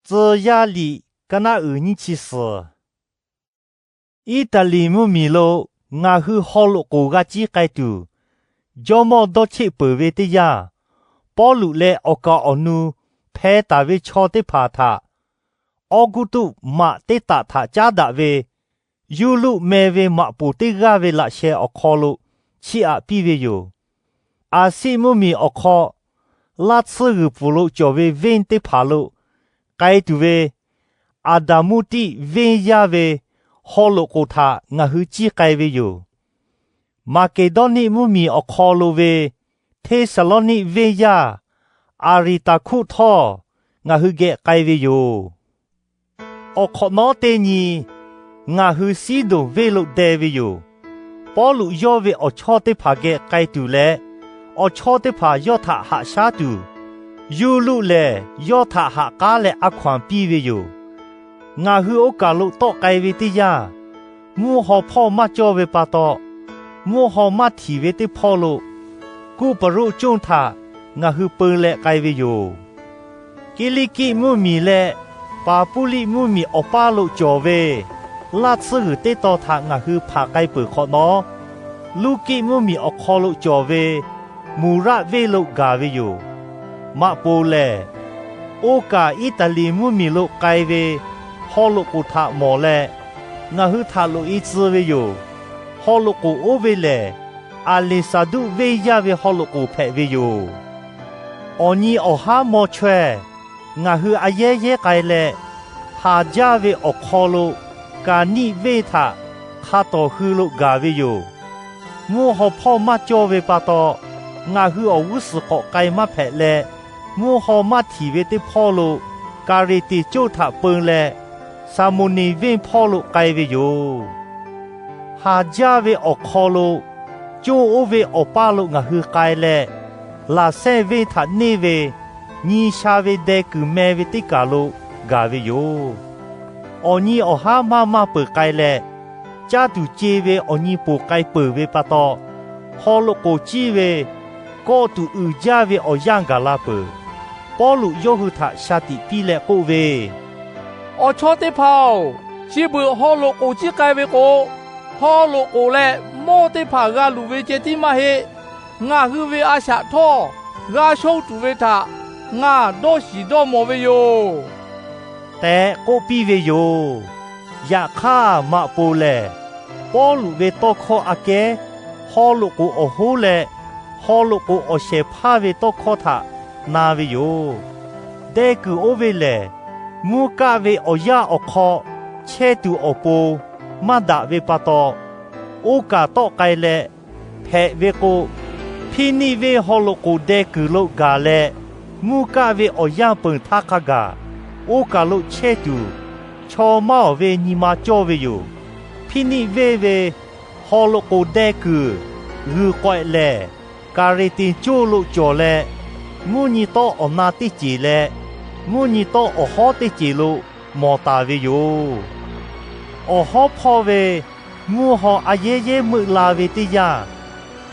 Tcuh yaˇ liꞈ, kaˇ naˆ uiˍ nyiˇ chi suhˍ. Iˉtaˍliˍ mvuhˇmiˬ lo ngaˬ hui haw loꞈ k'oˍ g'a ciˉ k'ai tuˬ, jawˇmawˇ dawˇ cheˆ peuˬ ve teˇ yanˇ, Pawˇluꞈ leh awˬ kaˍ awˬ nu hpeh taˍ ve chaw teˇ hpaˍ htaꞈ Awˇguˇtuꞈ maꞈ teˇ taꞈ htaꞈ caˉ daꞈ ve Yuˇluˆ meh ve maꞈ poˍ teˇ g'aˇ ve laꞈ sheh awˬ hk'aw lo chiˇ aꞈ piˇ ve yoˬ. Aˍsiˆ mvuhˇmiˬ awˬ hk'aw, laˇ tsuhˇ g'uiˬ pfuhˍ lo cawˬ ve venˇ teˇ hpaˍ lo k'ai tuˬ ve Aˍdanˍmuˇtiˆ venˇ yaˇ ve haw loꞈ k'oˍ htaꞈ ngaˬ hui ciˇ k'ai ve yoˬ. Maˍkeˍdawˇniˆ mvuhˇmiˬ awˬ hk'aw lo ve Hteˇsaˍlawˇniˆ venˇ yaˇ Aˍriˍtaˍhkuˆ htawˇ, ngaˬ hui geh k'ai ve yoˬ. Awˬ hk'awꞈ nawˉ teˇ nyi, ngaˬ hui Siˉdonˍ venˇ lo deh ve yoˬ. Pawˇluꞈ yawˇ ve awˬ chawˇ teˇ hpaˍ geh k'ai tuˬ leh, awˬ chawˇ teˇ hpaˍ yawˇ htaꞈ haꞈ shaˉ tuˬ, Yuˇluˆ lehˬ yawˇ htaꞈ haꞈ k'aˉ leh a hkaw anˬ piˇ ve yoˬ. Ngaˬ hui oˇ kaˬ lo tawˆ k'ai ve teˇ yanˇ, mvuhˇ haw hpawˇ maˇ cawˇ ve pa taw, mvuhˇ haw maˇ htiˍ ve teˇ hpawˇ lo Kuˇpaˍruˆ coˇ htaꞈ ngaˬ hui peu leh k'ai ve yoˬ. Kiˇliˇkiˆ mvuhˇmiˬ leh Paˍpuˇliˆ mvuhˇmiˬ awˬ paˇ lo cawˬ ve laˇ tsuhˇ g'uiˬ teˇ taw htaꞈ ngaˬ hui hpanˍ k'ai peuˬ hk'awꞈ nawˉ, Luˇkiˆ mvuhˇmiˬ awˬ hk'aw lo cawˬ ve Muˍraˆ venˇ lo gaˬ ve yoˬ. Maꞈ poˍ lehˬ, oˇ kaˬ Iˉtaˍliˍ mvuhˇmiˬ lo k'ai ve haw loꞈ k'oˍ htaꞈ mawˬ leh, ngaˬ hui htaꞈ loꞈ e tcuh ve yoˬ. Haw loꞈ k'oˍ oˇ ve lehˬ, Aˍliˍsaˍduˆ venˇ yaˇ ve haw loꞈ k'oˍ hpehꞈ ve yoˬ. Awˬ nyi awˬ haˉ maw chaweh ngaˬ hui a yehˉ yehˉ k'ai leh, haˍ jaˇ ve awˬ hk'aw lo Kaˍniˆ venˇ htaꞈ hk'a tawˍ hui lo gaˬ ve yoˬ. Mvuhˇ haw hpawˇ maˇ cawˇ ve pa taw, ngaˬ hui awˬ g'uˇ suhˍ k'awꞈ k'ai maˇ hpehꞈ leh, mvuhˇ haw maˇ htiˍ ve teˇ hpawˇ lo Kaˍreˍteˍ coˇ htaꞈ peu leh, Saˍmoˍneˍ venˇ hpawˇ lo k'ai ve yoˬ. Haˍ jaˇ ve awˬ hk'aw lo coˇ oˇ ve awˬ paˇ lo ngaˬ hui k'ai leh, Laˍsehˇ venˇ htaꞈ neˇ ve nyi sha ve deh kuiˬ meh ve teˇ kaˬ lo gaˬ ve yoˬ. Awˬ nyi awˬ haˉ maˇ maˇ peuˬ k'ai leh, caˇ tuˬ ce ve awˬ nyi poˬ k'ai peuˬ ve pa taw, haw loꞈ k'oˍ ciˇ ve kawˆ tuˬ uiˍ jaˇ ve awˬ yanˇ gaˬ la peuˬ. Pawˇluꞈ yawˇ hui htaꞈ shaˍ tiꞈ piˇ leh k'oˆ ve, Awˬ chawˇ teˇ hpaˍ-oˬ, chi beuꞈ haw loꞈ k'oˍ ciˇ k'ai ve k'o, haw loꞈ k'oˍ leh mawˇ teˇ hpaˍ g'a luˬ ve ceh tiˉ maˇ heˆ. Ngaˬ hui ve a shaꞈ htawˇ g'a shonˇ tuˬ ve htaꞈ ngaˬ dawˇ shiˍ dawˇ mawˬ ve yoˬ, tehꞈ k'oˆ piˇ ve yoˬ. Yaꞈ hk'aˇ, maꞈ poˍ lehˬ Pawˇluꞈ ve tawˇ hkawˇ aꞈ kehˉ haw loꞈ k'oˍ awˬ hoˉ leh, haw loꞈ k'oˍ awˬ shehˍ hpaˇ ve tawˇ hkawˇ htaꞈ na ve yoˬ. Deh kuiˬ oˇ ve lehˬ, mvuhˇ kaˆ ve awˬ yanˇ awˬ hk'aw chehˇ tuˬ awˬ pon maˇ daꞈ ve pa taw, oˇ kaˬ tawˆ k'ai leh hpehꞈ ve k'o, Hpiˇniˆ venˇ haw loꞈ k'oˍ deh kuiˬ lo gaˬ leh, mvuhˇ kaˆ ve awˬ yanˇ peuˬ htaˇ hk'a gaˬ oˇ kaˬ lo chehˇ tuˬ, chaw maˇ awˬ ve nyi ma cawˇ ve yoˬ. Hpiˇniˆ venˇ ve haw loꞈ k'oˍ deh kuiˬ g'uiˬ k'awehꞈ lehˬ, Kaˍreˍteˍ coˇ lo cawˬ leh, mvuhˇ nyi tawˆ awˬ na teˇ ceˬ leh mvuhˇ nyi tawˆ awˬ hawˉ teˇ ceˬ lo mawˬ taˍ ve yoˬ. Awˬ hawˉ hpawˇ ve mvuhˇ haw a yehˉ yehˉ meuˆ la ve teˇ yanˇ,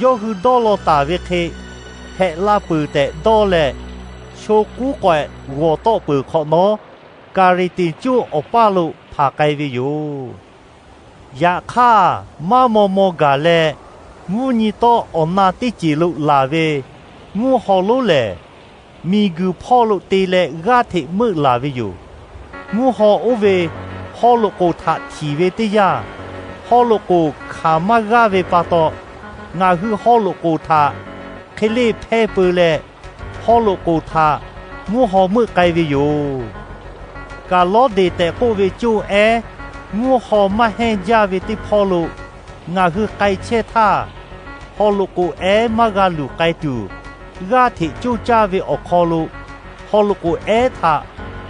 yawˇ hui dawˇ law taˍ ve hk'e hpehꞈ la peuˬ tehꞈ dawˇ leh, sho k'uˉ k'awehꞈ g'awˬ tawˆ peuˬ hk'awꞈ nawˉ, Kaˍreˍteˍ coˇ awˬ paˇ lo hpanˍ k'ai ve yoˬ. Yaꞈ hk'aˇ, maˇ maw maw gaˬ leh mvuhˇ nyi tawˆ awˬ na teˇ ceˬ lo laˬ ve mvuhˇ haw lonˉ lehˬ, miˬguiˬ hpawˇ lo te leh g'aˇ hteꞈ meuˆ laˬ ve yoˬ. Mvuhˇ haw oˇ ve haw loꞈ k'oˍ htaꞈ htiˍ ve teˇ yanˇ, haw loꞈ k'oˍ hkanˍ maˇ g'aˇ ve pa taw, ngaˬ hui haw loꞈ k'oˍ htaꞈ hk'e leˇ hpehˇ peu leh, haw loꞈ k'oˍ htaꞈ mvuhˇ haw meuˆ k'ai ve yoˬ. Kaˍlawˇdeˍ tehꞈ k'oˆ ve coˇ ehˉ mvuhˇ haw maˇ hehnˇ jaˇ ve teˇ hpawˇ lo ngaˬ hui k'ai chehˇ htaˇ, haw loꞈ k'oˍ ehˉ maˇ g'a luˬ k'ai tuˬ, g'aˇ hteꞈ coˇ caˇ ve awˬ hk'aw lo haw loꞈ k'oˍ ehˉ htaꞈ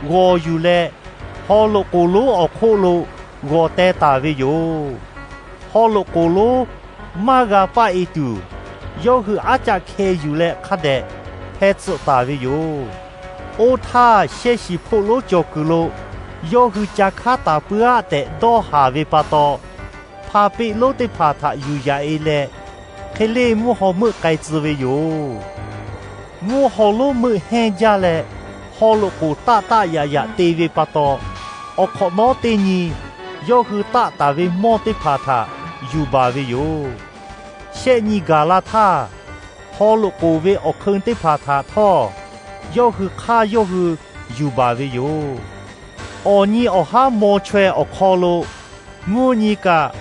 g'awˬ yuˬ leh, haw loꞈ k'oˍ lonˉ awˬ hk'oˆ lo g'awˬ teh taˍ ve yoˬ. Haw loꞈ k'oˍ lonˉ maˇ g'a paˆ e tuˬ, yawˇ hui aˉ caˆ hkeh yuˬ leh hk'a dehꞈ hpeh tcuhꞈ taˍ ve yoˬ. Oˇ htaˇ, sheh shiˍ hpoˆ lonˉ cawˬ kuiˬ lo yawˇ hui ca hkanˉ taˍ puiˉ aˆ tehꞈ dawˇ haˍ ve pa taw, hpa peˆ lonˉ teˇ hpaˍ htaꞈ yuˬ yaꞈ e leh, hk'e leˇ mvuhˇ haw meuˆ k'ai tcuh ve yoˬ. Mvuhˇ haw lonˉ meuˆ hehnˇ jaˇ leh, haw loꞈ k'oˍ taˆ taˆ yaꞈ yaꞈ te ve pa taw, awˬ hk'awꞈ nawˉ teˇ nyi yawˇ hui taˆ taˍ ve mawˇ teˇ hpaˍ htaꞈ yuˬ baˬ ve yoˬ. Shehˆ nyi gaˬ la htaˇ, haw loꞈ k'oˍ ve awˬ hk'eun teˇ hpaˍ htaꞈ htawˇ, yawˇ hui hk'aˇ yawˇ hui yuˬ baˬ ve yoˬ. Awˬ nyi awˬ haˉ maw chaweh awˬ hk'aw lo, mvuhˇ nyi kaꞈ,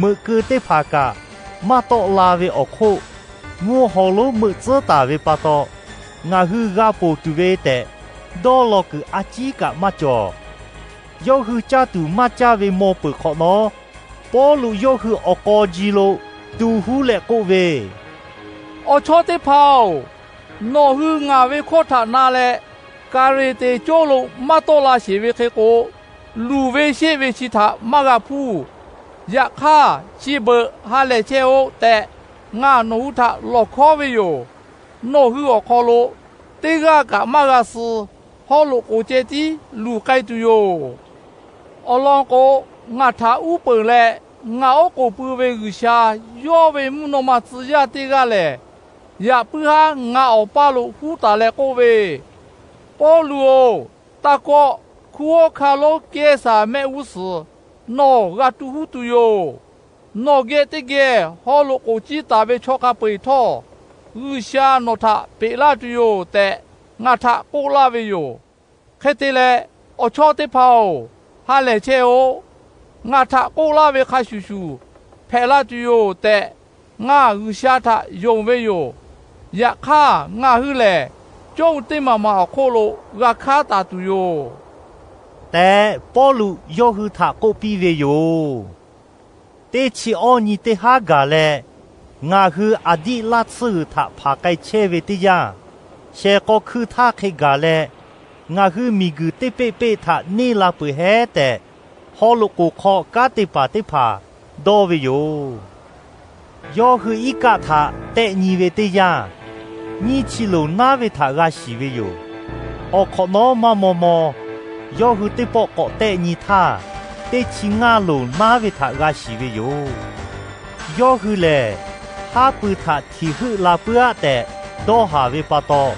meuꞈ keu teˇ hpaˍ kaꞈ maˇ tawˆ la ve awˬ hk'oˆ, mvuhˇ haw lonˉ meuˆ tcuhˉ taˍ ve pa taw, ngaˬ hui g'a ponˬ tuˬ ve tehꞈ dawˇ law kuiˬ a ciˉ kaꞈ maˇ cawˬ. Yawˇ hui caˇ tuˬ maˇ caˇ ve maw peuˬ hk'awꞈ nawˉ, Pawˇluꞈ yawˇ hui awˬ k'aw ji lo tu huˉ leh k'oˆ ve, Awˬ chawˇ teˇ hpaˍ-oˬ, nawˬ hui ngaˬ ve hkawˇ htaꞈ na leh, Kaˍreˍteˍ cawˇ lo maˇ tawˆ la sheˍ ve hk'e k'o, luˬ ve sheˆ ve chi htaꞈ maˇ g'a hpuˇ. Yaꞈ hk'aˇ, chi beuꞈ ha lehˬ chehˇ-oˆ tehꞈ, ngaˬ nawˬ hui htaꞈ lawˬ hkawˉ ve yoˬ. Nawˬ hui awˬ hk'aw lo teˇ g'aˇ kaꞈ maˇ g'a suh, haw loꞈ k'oˍ ceh tiˉ luˬ k'ai tuˬ yoˬ. Awˬ lawn k'o, ngaˬ htaꞈ uˉ peunˍ leh ngaˬ oˉ k'oˍ pui ve G'uiˬsha yawˇ ve mvuhˇ naw ma tcuh yaˇ teˇ g'aˇ lehˬ, yaꞈ puiˉ haˉ ngaˬ awˬ paˇ lo huˉ taˍ leh k'oˆ ve, Pawˇluꞈ-oˬ, taˇ kawˆ. Hkunˉ hawˉ hkanˇ lonˉ Kehˉsaˍ mehˆ g'uˇ suhˍ nawˬ g'a tu huˉ tuˬ yoˬ. Nawˬ geh teˇ geh haw loꞈ k'oˍ ciˇ taˍ ve chaw hk'a peu-eˬ htawˇ, G'uiˬsha nawˬ htaꞈ peꞈ laˇ tuˬ yoˬ tehꞈ, ngaˬ htaꞈ k'oˆ laˇ ve yoˬ. Hk'e te leh, awˬ chawˇ teˇ hpaˍ-oˬ, ha lehˬ chehˇ-oˆ. Ngaˬ htaꞈ k'oˆ laˇ ve hk'a shuˍ shuˍ hpehꞈ la tuˬ yoˬ tehꞈ, ngaˬ G'uiˬsha htaꞈ yonˍ ve yoˬ. Yaꞈ hk'aˇ, ngaˬ hui lehˬ cawˇ teˇ maˬ maˬ awˬ hk'oˆ lo g'a hkanˉ taˍ tuˬ yoˬ tehꞈ, Pawˇluꞈ yawˇ hui htaꞈ k'oˆ piˇ ve yoˬ. Teˇ chi awˇ nyi teˇ haˉ gaˬ leh, ngaˬ hui aˬ diˆ laˇ tsuhˇ g'uiˬ htaꞈ hpanˍ k'ai chehˇ ve teˇ yanˇ, shehˍ k'aw hkuiˇ htaˇ hk'e gaˬ leh, ngaˬ hui miˬguiˬ teˇ peˆ peˆ htaꞈ neˇ la peuˬ hehˉ tehꞈ, haw loꞈ k'oˍ hk'aw kanˉ te paˍ teˇ hpaˍ dawˇ ve yoˬ. Yawˇ hui iˉ kaˆ htaꞈ tehˆ nyi ve teˇ yanˇ, nyiˇ chi loˍ naˉ ve htaꞈ g'a shiˍ ve yoˬ. Awˬ hk'awꞈ nawˉ maˇ maw maw, yawˇ hui teˇ pawˆ k'awꞈ tehˆ nyi htaˇ, teˇ chi ngaˇ loˍ naˉ ve htaꞈ g'a shiˍ ve yoˬ. Yawˇ hui lehˬ, haˉ pui htaꞈ htiˍ heuˆ la puiˉ aˆ tehꞈ dawˇ haˍ ve pa taw,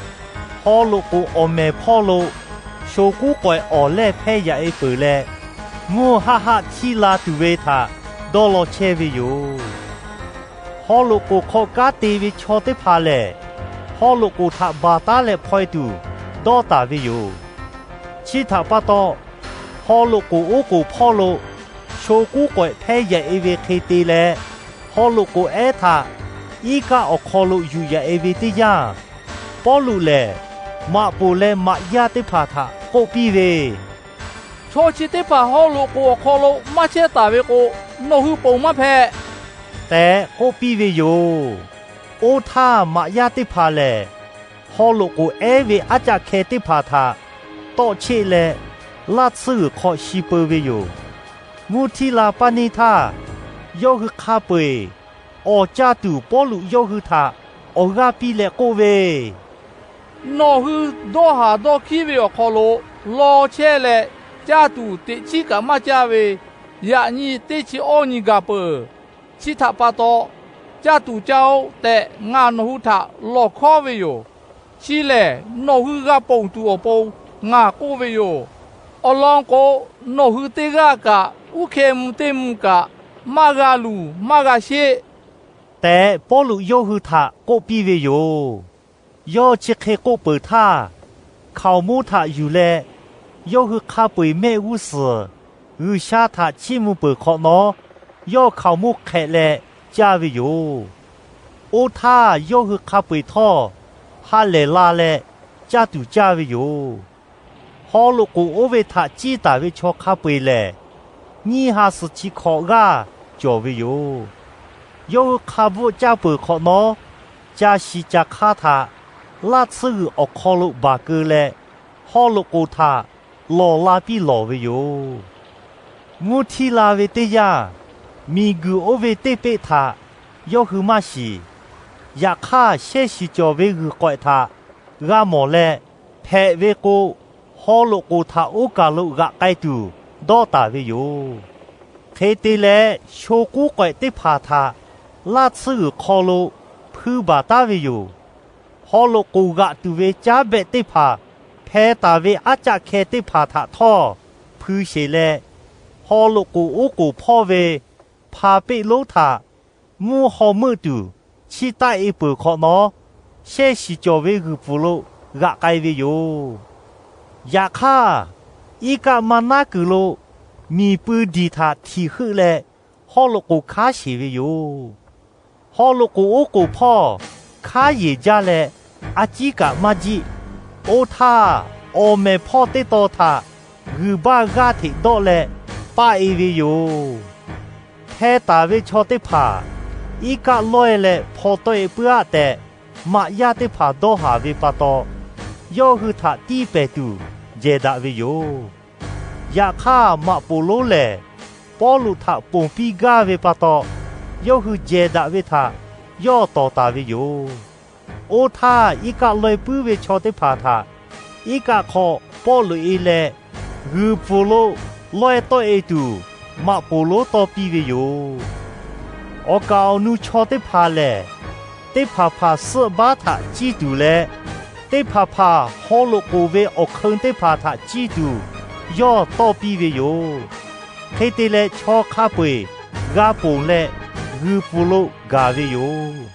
haw loꞈ k'oˍ awˬ mehˍ hpawˇ lo sho kuˉ k'awehꞈ awˬ lehˇ hpehˇ yaꞈ-e peuˬ leh, mvuhˇ haˆ haˆ htiˇ la tuˬ ve htaꞈ dawˇ law chehˇ ve yoˬ. Haw loꞈ k'oˍ hk'aw kanˉ te ve chaw teˇ hpaˍ lehˬ, haw loꞈ k'oˍ htaꞈ baˬ taˉ leh hpaw-e tuˬ dawˇ taˍ ve yoˬ. Chi htaꞈ pa taw, haw loꞈ k'oˍ oˉ k'oˍ hpawˇ lo sho kuˉ k'awehꞈ hpehˇ yaꞈ-e ve hk'e te leh, haw loꞈ k'oˍ ehˉ htaꞈ iˉ kaˆ awˬ hk'aw lo yuˬ yaꞈ-e ve teˇ yanˇ, Pawˇluꞈ lehˬ maꞈ poˍ leh maꞈ yaˇ teˇ hpaˍ htaꞈ k'oˆ piˇ ve, Chaw chi teˇ hpaˍ haw loꞈ k'oˍ awˬ hk'aw lo maˇ chehˇ taˍ ve k'o, nawˬ hui ponˬ maˇ hpehꞈ tehꞈ k'oˆ piˇ ve yoˬ. Oˇ htaˇ, maꞈ yaˇ teˇ hpaˍ lehˬ, haw loꞈ k'oˍ ehˉ ve aˉ caˆ hkeh teˇ hpaˍ htaꞈ tawˆ cheˆ leh, laˇ tsuhˇ g'uiˬ hk'aw shi peu ve yoˬ. Mvuhˇ htiˇ la paˇ neˇ htaˇ, yawˇ hui hk'a peu-eˬ awˬ caˇ tuˬ Pawˇluꞈ yawˇ hui htaꞈ awˬ g'aˇ piˇ leh k'oˆ ve, Nawˬ hui dawˇ haˍ dawˇ hkiˉ ve awˬ hk'aw lo law chehˇ leh, caˇ tuˬ teꞈ chiˉ kaꞈ maˇ caˇ ve yaꞈ nyi teˇ chi awˇ nyi gaˬ peuˬ. Chi htaꞈ pa taw, caˇ tuˬ caˇ-oˆ tehꞈ ngaˬ nawˬ hui htaꞈ lawˬ hkawˉ ve yoˬ. Chi lehˬ, nawˬ hui g'a ponˬ tuˬ awˬ pon ngaˬ k'oˆ ve yoˬ. Awˬ lawn k'o, nawˬ hui teˇ g'aˇ kaꞈ uˉ hkeh mvuh teˇ mvuh kaꞈ maˇ g'a luˬ maˇ g'a sheˆ tehꞈ, Pawˇluꞈ yawˇ hui htaꞈ k'oˆ piˇ ve yoˬ. Yawˇ chi hk'e k'oˆ peuˬ htaˇ, hkaoˍ monˇ htaꞈ yuˬ leh, yawˇ hui hk'a peu-eˬ mehˆ g'uˇ suhˍ G'uiˬsha htaꞈ chiˇ mvuh peuˬ hk'awꞈ nawˉ, yawˇ hkaoˍ monˇ hk'ehꞈ leh caˇ ve yoˬ. Oˇ htaˇ, yawˇ hui hk'a peu-eˬ htawˇ ha lehˬ la leh caˇ tuˬ caˇ ve yoˬ. Haw loꞈ k'oˍ oˇ ve htaꞈ ciˇ taˍ ve chaw hk'a peu-eˬ lehˬ, nyiˇ ha suhˍ chi hkawꞈ g'aˇ cawˬ ve yoˬ. Yawˇ hui hk'a bvuhˆ caˇ peuˬ hk'awꞈ nawˉ, ca shiˍ ca hk'aˇ htaꞈ laˇ tsuhˇ g'uiˬ awˬ hk'aw lo baˬ keu leh, haw loꞈ k'oˍ htaꞈ lawˬ la piˇ lawˬ ve yoˬ. Mvuhˇ htiˇ la ve teˇ yanˇ, miˬguiˬ oˇ ve teˇ peˆ htaꞈ yawˇ hui maˇ shiˍ. Yaꞈ hk'aˇ, shehˇ shiˍ cawˬ ve g'uiˬ k'awehꞈ htaꞈ g'a mawˬ leh, hpehꞈ ve k'o, haw loꞈ k'oˍ htaꞈ oˇ kaˬ lo g'aꞈ k'ai tuˬ dawˇ taˍ ve yoˬ. Hk'e te leh, sho kuˉ k'awehꞈ teˇ hpaˍ htaꞈ laˇ tsuhˇ g'uiˬ hk'aw lo hpui baˬ taˉ ve yoˬ. Haw loꞈ k'oˍ g'aꞈ tuˬ ve caˉ behˆ teˇ hpaˍ hpeh taˍ ve aˉ caˆ hkeh teˇ hpaˍ htaꞈ htawˇ hpui sheˬ leh, haw loꞈ k'oˍ oˉ k'oˍ hpawˇ ve hpa peˆ lonˉ htaꞈ mvuhˇ haw meuˆ tuˬ chiˇ taˆ e peuˬ hk'awꞈ nawˉ, shehˇ shiˍ cawˬ ve g'uiˬ pfuhˍ lo g'aꞈ k'ai ve yoˬ. Yaꞈ hk'aˇ, iˉ kaˆ maˇ naˉ kuiˬ lo miˬ pui diˬ htaꞈ htiꞈ heuˆ leh, haw loꞈ k'oˍ hkanˉ sheˬ ve yoˬ. Haw loꞈ k'oˍ oˉ k'oˍ hpawˇ hkanˉ yeˬ jaˇ leh, a ciˉ kaꞈ maˇ jiˆ. Oˇ htaˇ, awˬ mehˍ hpawˇ teˇ taw htaꞈ g'uiˬ baˇ g'aˇ hteꞈ dawˆ leh paˆ e ve yoˬ. Hpeh taˍ ve chaw teˇ hpaˍ iˉ kaˆ lawehˇ leh hpaw tawˆ e puiˉ aˆ tehꞈ, maꞈ yaˇ teˇ hpaˍ dawˇ haˍ ve pa taw, yawˇ hui htaꞈ tiˇ pehˍ tuˬ jehˬ daꞈ ve yoˬ. Yaꞈ hk'aˇ, maꞈ poˍ lonˉ lehˬ Pawˇluꞈ htaꞈ ponˬ piˇ gaˇ ve pa taw, yawˇ hui jehˬ daꞈ ve htaꞈ yawˇ tawˍ taˍ ve yoˬ. Oˇ htaˇ, iˉ kaˆ lawehˇ puiˉ ve chaw teˇ hpaˍ htaꞈ iˉ kaˆ hk'aw pawˆ loꞈ e leh, g'uiˬ pfuhˍ lo lawehˇ tawˆ e tuˬ maꞈ poˍ lonˉ tawˇ piˇ ve yoˬ. Awˬ kaˍ awˬ nu chaw teˇ hpaˍ lehˬ, teˇ hpaˍ hpaˍ suhˆ baˉ htaꞈ ciˇ tuˬ leh, teˇ hpaˍ hpaˍ haw loꞈ k'oˍ ve awˬ hk'eun teˇ hpaˍ htaꞈ ciˇ tuˬ yawˇ tawˇ piˇ ve yoˬ. Hk'e te leh, chaw hk'a peu-eˬ g'a ponˬ leh g'uiˬ pfuhˍ lo gaˬ ve yoˬ.